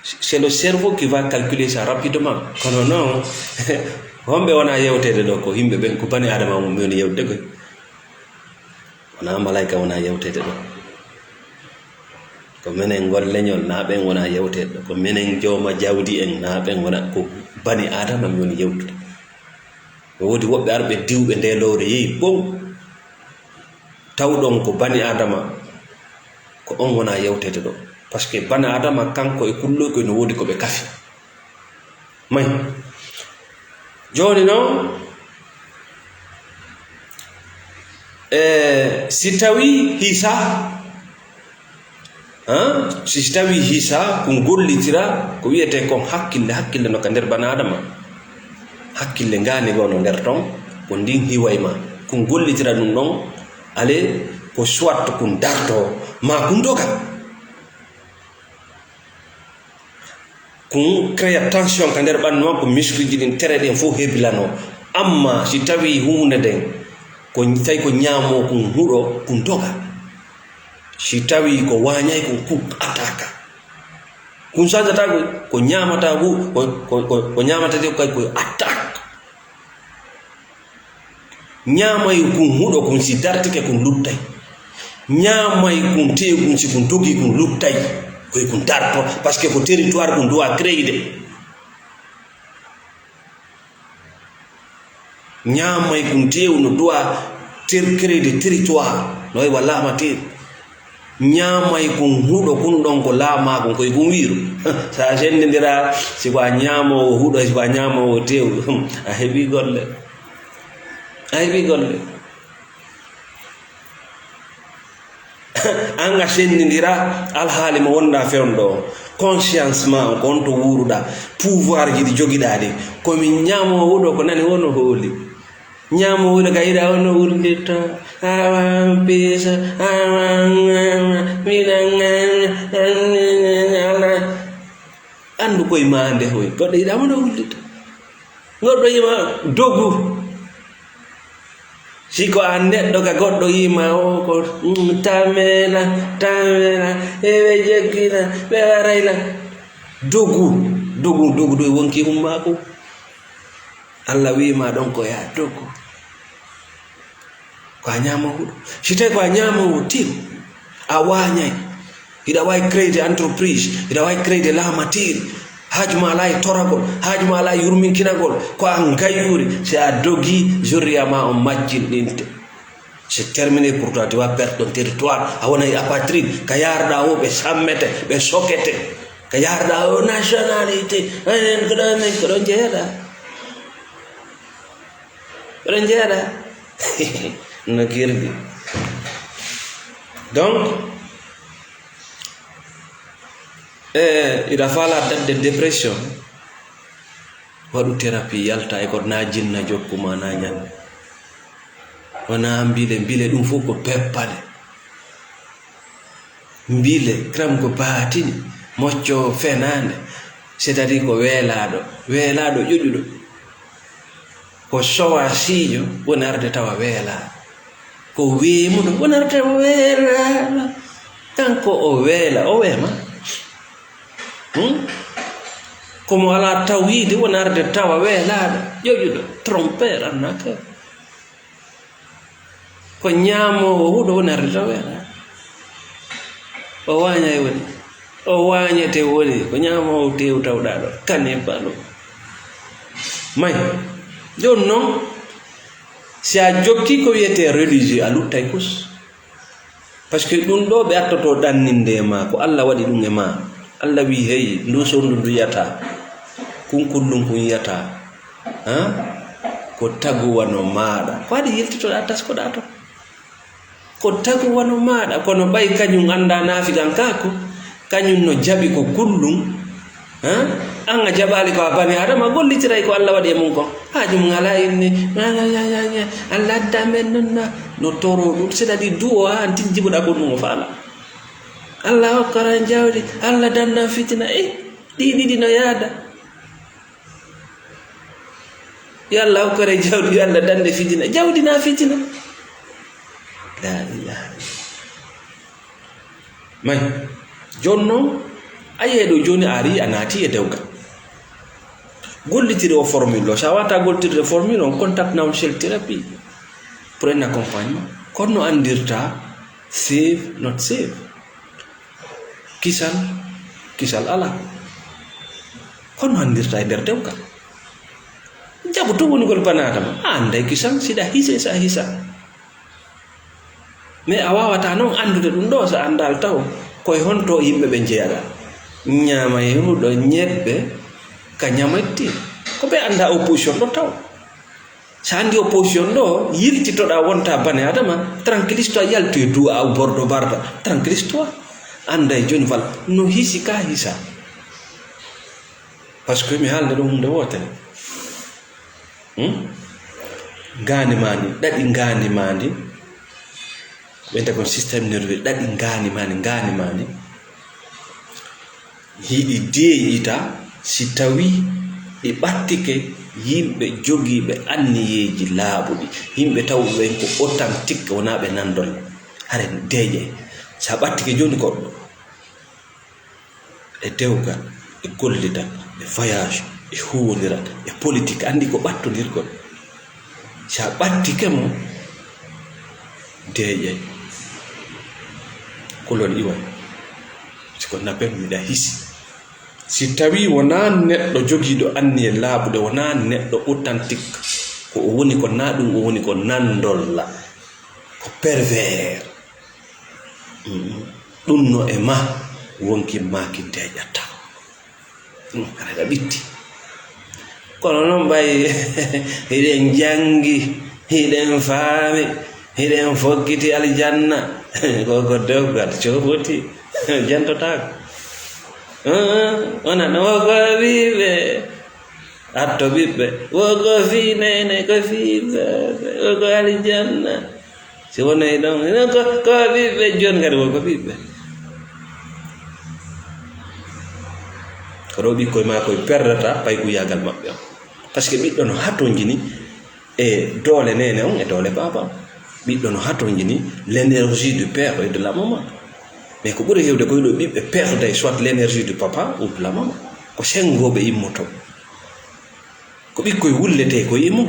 C'est le cerveau qui va calculer ça rapidement. Kono non, homɓe wona yewteede ɗo ko yimɓe ɓen, ko bani Adama mum woni yewtude koy. Wona malayka wona yewteede ɗo. Ko menen ngol leñol, na ɓen wona yewteede ɗo. Ko menen jooma jawdi en, na ɓen wona, ko bani Adama mi woni yewtude. No woodi woɓɓe arɓe diwɓe nde lowre yehi ɓow. Tawɗon ko bani Adama, ko on wona yewteede ɗo. Parce que bani Adama kanko e kulloy koy no woodi ko ɓe kafi. May. Jooni noon, e, si tawii hisa, ha? Si, si tawii hisa, ko gollitira, ko wiyetee kon hakkille, hakkille no ka nder bana Adama. Hakkille ngaani goo no nder ton, ko ndin hiway ma. Ko gollitira ɗum ɗon, ale ko soit ko darto, ma ko doga. Kun créa tension ka nder ɓandu makko, muscle ji ɗin, tere ɗen fof hebilanoo. Amma si tawii huunde nden, ko tawi ko ñaamoo kun huɗo, kun doga. Si tawii ko waañay kun, kun attaque. Kun sanjata ko, ko ñaamata ko, ko, ko, ko, ko ñaamatee ko kay ko attaque. Ñaamay kun huɗo kun si dartike kun luttay. Ñaamay kun tew kun si kun dogi kun luttay. Koy kun darto, parce que ko territoire kun doit créer de. Ñaamay kun tew no doit ter-, créer de territoire. No e wala ma ter-, Ñaamay kun huɗo kun ɗon ko laamaa kun, koy kun wiiru. So a senndindira, si ko a ñaamoowo huɗo, si ko a ñaamoowo tew, a heɓii golle. A heɓii golle. An a senndindira alhaali mo wonɗaa fewndo o. Conscience ma on, ko on to wuuruɗaa. Pouvoir ji ɗi jogiɗaa ɗi. Ko min ñaamoowo huɗo ko nani wono hooli. Ñaamo wuro ka ida ono wurdirta. Awa pisa, awa, awa, mina, ala. Anndu koye ma nde hoy. Goɗɗo yiɗa mo no wurdirta. Goɗɗo yima dogu. Si ko an neɗɗo ka goɗɗo yima o ko, mm, tamela, tamela, e ɓe jokkina, ɓe warayla. Dogu, dogu, dogu, dogu, wonki humma ko. Allah wiima ɗon ko yaa dogo. Ko a ñaamoowo huɗo. Si tawi ko a ñaamoowo tew, a waañay. Hiɗa waawi créer entreprise, hiɗa waawi créer la matière. Haaju ma alaa e toragol, haaju ma alaa e yurminkinagol. Ko a ngayyuuri, si a dogi, zurriya ma on majjinɗinte. C'est terminé pour toi, tu vas perdre ton territoire. A wonay apatride, ka yaarɗaa o ɓe sammete, ɓe sokete. Ka yaarɗaa o nationalité, enen ko ɗo men, ko ɗo jeeɗa. Ko ɗo jeeɗa. No girdi. Donc, eh, iɗa faala daɗde dépression. Waɗu thérapie, yalta e ko na jinna jokku ma na ñande. Wona mbile, mbile ɗum fof ko peppale. Mbile, kram ko baatini, mocco fenaande, c'est-à-dire ko weelaaɗo, weelaaɗo ƴoƴuɗo. Ko sowa siiño woni arde tawa weelaaɗo. Ko weemuɗo woni arde tawa weelaaɗo. Kanko o weela, o weema. Hmm? Ko mo alaa tawhiidi woni arde tawa weelaaɗo, ƴoƴuɗo, trompeur, arnaqueur. Ko ñaamoowo huɗo woni arde tawa weelaaɗo. O waañay woni. O waañete woni. Ko ñaamoowo tew tawɗaa ɗo. Kane balo. May. Jooni noon, si a jokki ko wiyetee religieux, a luttay kus. Parce que ɗum ɗo ɓe attoto ɗanninde e ma, ko Allah waɗi ɗum e ma. Allah wi, "Hey, ndu sondu ndu yiyata, kun kullum kun yiyata, ha? Ko taguwano maaɗa." Ko waɗi yiltitoɗa, taskoɗa to. Ko taguwano maaɗa, kono ɓay kañum annda naafiqankaaku, kañum no jaɓi ko kullum. Ha? An a jaɓaali ko a bani Adama, a gollitiray ko Allah waɗi e mum kon. Haaju mum alaa inni, "Ña, ña, ña, ña, ña. Allah adda men non na." No toro ɗum, c'est-à-dire du'o ha an tijjibuɗa ko ɗum o faala. Allah hokkaran jawdi, Allah dandan fitina. Eh, ɗi ɗiɗi no yaada. Yo Allah hokkore jawdi, yo Allah dande fitina. Jawdi na fitina. La ilaha illallah. May, jooni noon, a yiyay ɗo jooni a ari, a naati e dewgal. Gollitiri o formule ɗo. So a waawata gollitirde formule on, contact Noun Shell Therapy pour un accompagnement. Kono no anndirta safe, not safe. Kisal, kisal alaa. Kono no anndirta e nder dewgal. Jaɓu to wonugol bana Adama. A annday kisal, siɗa hise, sa hisa. Mais a waawata noon anndude ɗum ɗo so anndaal taw koye honto yimɓe ɓe njeyaɗa. Ñaama e huɗo ñebbe, Ka ñamayte, ko ɓe annda opposition ɗo taw. Sa anndi opposition ɗo, yiltitoɗa wonta bane Adama, tranquillise-toi, yaltu e du'a au bordo barda, tranquillise-toi. Annda e jooni wal, no hisi ka hisa. Parce que mi haalde ɗo hunde wootere. Hmm? Ngaandi ma ndi, ɗaɗi ngaandi ma ndi. Wiyata kon système nerveux, ɗaɗi ngaandi ma ndi, ngaandi ma ndi. Hiɗi deeƴita si tawii ɗi ɓattike yimɓe jogiiɓe anniyeeji laaɓuɗi. Yimɓe tawɓe ɓen ko authentique, wonaa ɓe nandolle. Hare deeƴay. Sa ɓattike jooni goɗɗo, e dewgal, e gollital, e voyage, e huwondiral, e politique, anndi ko ɓattondirgol. Si a ɓattike mo, deeƴay. Kulol iway. Si ko napen miɗa hisi. Si tawii wonaa neɗɗo jogiiɗo anniye laaɓuɗe, wonaa neɗɗo authentique, ko o woni ko naa ɗum o woni ko nandolla, ko pervers. Mm. Ɗum no e ma wonki maaki deeƴataa. Ɗum haray ɗa ɓitti. Kono noon ɓay hiɗen janngi, hiɗen faami, hiɗen fokkiti aljanna. Ko ko dewgal coofoti, jantotaako. Wona no ko wiɓe. Atto ɓiɓɓe. Wo ko fii nene, ko fii bebe, wo ko aljanna. Si wonay ɗon, ino ko, ko ɓiɓɓe, jooni kadi wo ko ɓiɓɓe. Ko ɗo ɓikkoy maa koy perdata paykuyaagal maɓɓe on. Parce que ɓiɗɗo no hatonjini e doole nene on e doole baaba on. Ɓiɗɗo no hatonjini l'énergie du père et de la maman. Mais ko ɓuri heewde koy ɗo ɓiɓɓe perday soit l'énergie du papa ou de la maman. Ko senngooɓe immoto. Ko ɓikkoy wulletee koye mum.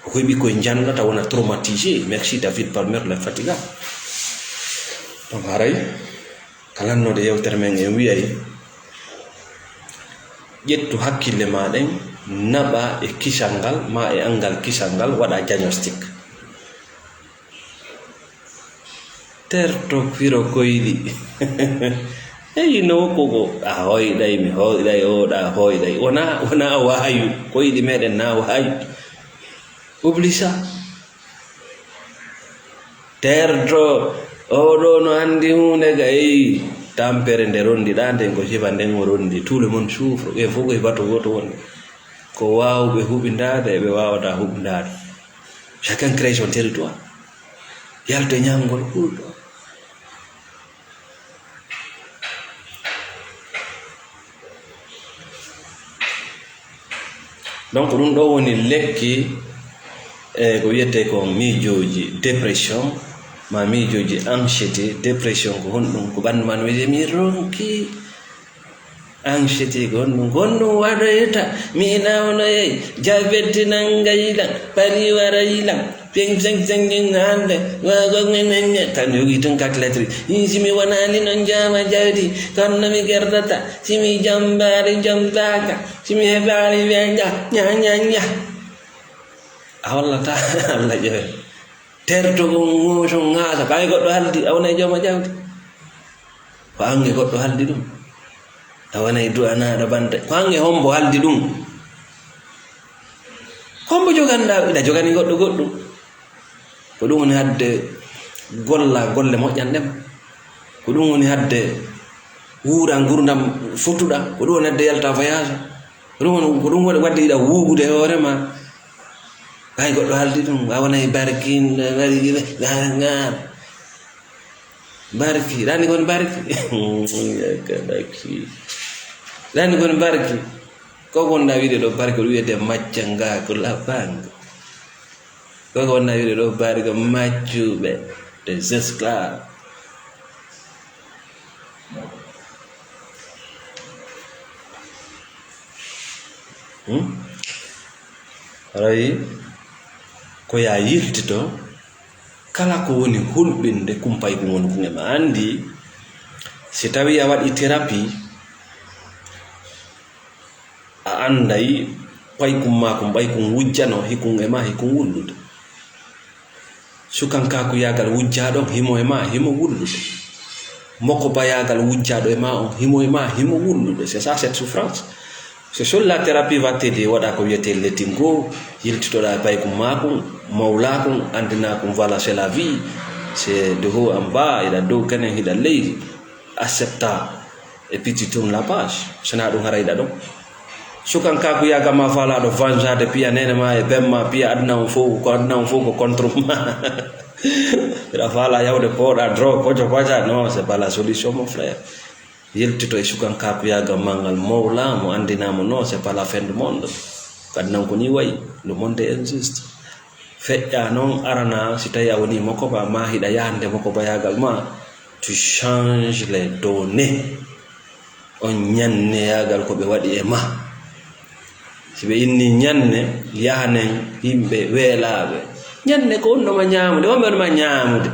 Ko koye ɓikkoy njannata, wona traumatisé. Merci David Palmer, l'infatigable. Donc, haray, ka lannoode yewtere men, en wiyay, ƴettu hakkille ma ɗen, naɓa e kisal ngal, ma e anngal kisal ngal, waɗa diagnostic. Terto firo koyɗi. Eyi, no wokko ko, a hoyɗay, mi hoyɗay, o ɗa hoyɗay. Wona, wona waayu. Koyɗi meɗen na waayu. Oublie ça. Terto, o ɗo no anndi huunde ga, eyi. Tampere nde rondi ɗa, nden ko sifa nden o rondi. Tout le monde souffre. Ɓen fof ko sifa to gooto woni. Ko waawɓe huɓindaade, e ɓe waawataa huɓindaade. Chacun crée son territoire. Yalto e ñaamgol ɓurɗo. Donc, ɗum ɗo woni lekki, e ko wiyetee ko miijooji dépression, ma miijooji anxiété. Dépression ko honɗum? Ko ɓanndu ma no wiyetee mi ronki. Anxiété ko honɗum? Ko honɗum waɗoyta? Mi nawnoyay, jabet nangay lan, pari waray lan, peng, peng, peng, peng, hande, wa, wa, ne, ne, ne. Tan yogi tun ka lettre. Yin si mi wonani non jama jawdi, kono mi gerdata, si mi jambaari jambaaka, si mi hebaari weña, ña, ña, ña. A hollata Allah ƴeewe. Terto ko ŋuuto ŋaasa, kay goɗɗo haldi, a wonay jooma jawdi. Ko ange goɗɗo haldi ɗum. A wonay du'anaaɗo bante. Ko ange hombo haldi ɗum. Ko hombo joganɗaa, ina jogani goɗɗo goɗɗum. Ko ɗum woni hadde golla golle moƴƴanɗe ma. Ko ɗum woni hadde wuura ngurdam fotuɗa. Ko ɗum woni hadde yalta voyage. Ko ɗum woni, ko ɗum woni wadde iɗa wuugude hoore ma. Hay goɗɗo haldi ɗum, a wonay barki, waɗi, ŋaar, ŋaar. Barki, ɗani kon barki. Yaka barki. Ɗani kon barki. Ko wonɗa wiide ɗo barki, ɗum wiyete macca nga ko labbango. Ko wonɗa wiide ɗo barki, maccuɓe, des esclaves. Hmm? Haray ko ya yiltito kala ko woni hulɓinde kumpay ko woni kuŋe ma. Anndi, si tawi a waɗi thérapie, a annday paykun ma kun, ɓay kun wujjano hikun e ma hikun wullude. Sukankaaku yaagal wujjaaɗo on, himo e ma, himo wullude. Moko ba yaagal wujjaaɗo e ma on, himo e ma, himo wullude. C'est ça, cette souffrance. So sur la thérapie va t'aider, waɗa ko wiyetee letting go, yiltitoɗa e paykun maakun, mawlakun, anndinakun, voilà, c'est la vie, c'est de haut en bas, hiɗa dow kenen, hiɗa ley, accepta, et puis tu tournes la page. Sona ɗum hara hiɗa ɗon. Sukan kaku yaga ma falaɗo vanjade piya nene ma e bemma piya aduna on fof, ko aduna on fof ko contre ma. Hiɗa fala yawde poɗa drogue, poco paca, non, c'est pas la solution, mon frère. Yiltito e sukan kaku yaga ma ngal, mawla mo, anndina mo, non, c'est pas la fin du monde. Ko aduna on ko ni wayi, le monde est injuste. Feƴƴa noon arana, si tawi a woni mokoba, ma hiɗa yahande mokobayagal ma, tu change les données. On ñanneyagal ko ɓe waɗi e ma. Si ɓe inni ñanne, yahanen yimɓe weelaaɓe. Ñanne ko wonno ma ñaamude, wonɓe wonma ñaamude.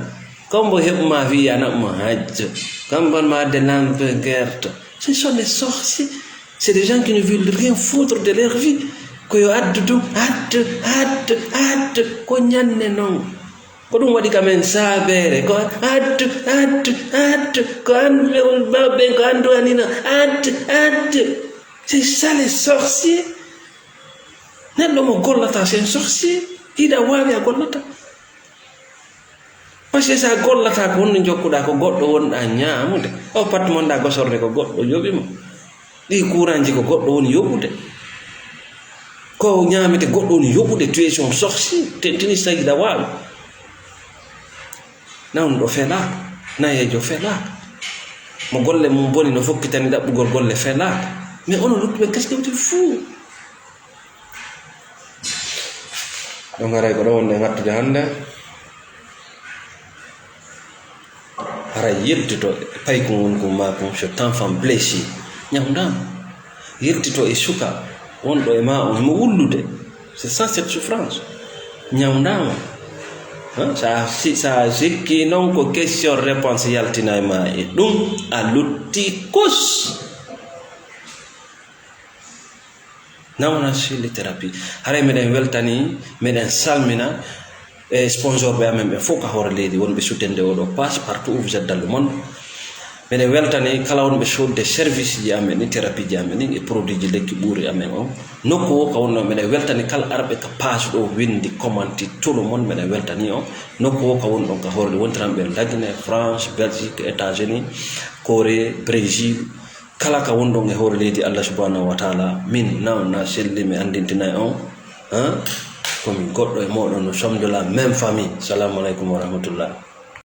Comme bo heɓuma fii a naɓuma hajjo. Comme bon ma adde lampe gerte. Ce sont des sorciers. C'est des gens qui ne veulent rien foutre de leur vie. Ko yo addu ɗum, addu, addu, addu. Ko ñanne noon. Ko ɗum waɗi ka men saabeere. Ko addu, addu, addu. Ko annduɓe on mawɓe ɓen, ko anndu anina. Addu, addu. C'est ça les sorciers. Neɗɗo mo gollata, c'est un sorcier. Hiɗa waawi a gollata. Parce que so a gollata ko honno jokkuɗa, ko goɗɗo wonɗa ñaamude. O pat monɗa gosorde ko goɗɗo yoɓi mo. Ɗi kuranji ko goɗɗo woni yoɓude. Ko ñaamete goɗɗo woni yoɓude, tu es un sorcier. Te tini sayida waawi. Nawnuɗo fela, nayejo fela. Mo golle mum boni no fokkitani ɗaɓɓugol golle fela. Mais onon luttuɓe, qu'est-ce que vous êtes fou? Ɗon haray ko ɗo wonde ngattude hannde. Haray yiltito e paykun wonkum maakun, cet enfant blessé. Ñawndama. Yiltito e suka wonɗo e ma on, himo wullude. C'est ça cette souffrance. Ñawndama. Hein? Sa, si, sa sikki noon ko question réponse yaltinay ma e ɗum, a lutti kus. Nawna Chili Thérapie. Haray meɗen weltani, meɗen salmina e sponsor ɓe amen ɓe fof ka hoore leydi, wonɓe soutenir oɗo page partout où vous êtes dans le monde. Meɗen weltani kala wonɓe soodde service ji amen ɗin, thérapie ji amen ɗin, e produit ji lekki ɓuuri amen on. Nokku o ka wonno, meɗen weltani kala arɓe ka page ɗo, winndi, commenti, tout le monde, meɗen weltani on. Nokku o ka woni ɗon ka hoore leydi, wontiranɓe Lagine, France, Belgique, États-Unis, Corée, Brésil, kala ka wonɗon e hoore leydi, Allah subhanahu wa taala, min nawna selli mi anndintinay on, hein? Ko min goɗɗo e mooɗon, nous sommes de la même famille. Salamu aleykum wa rahmatullah.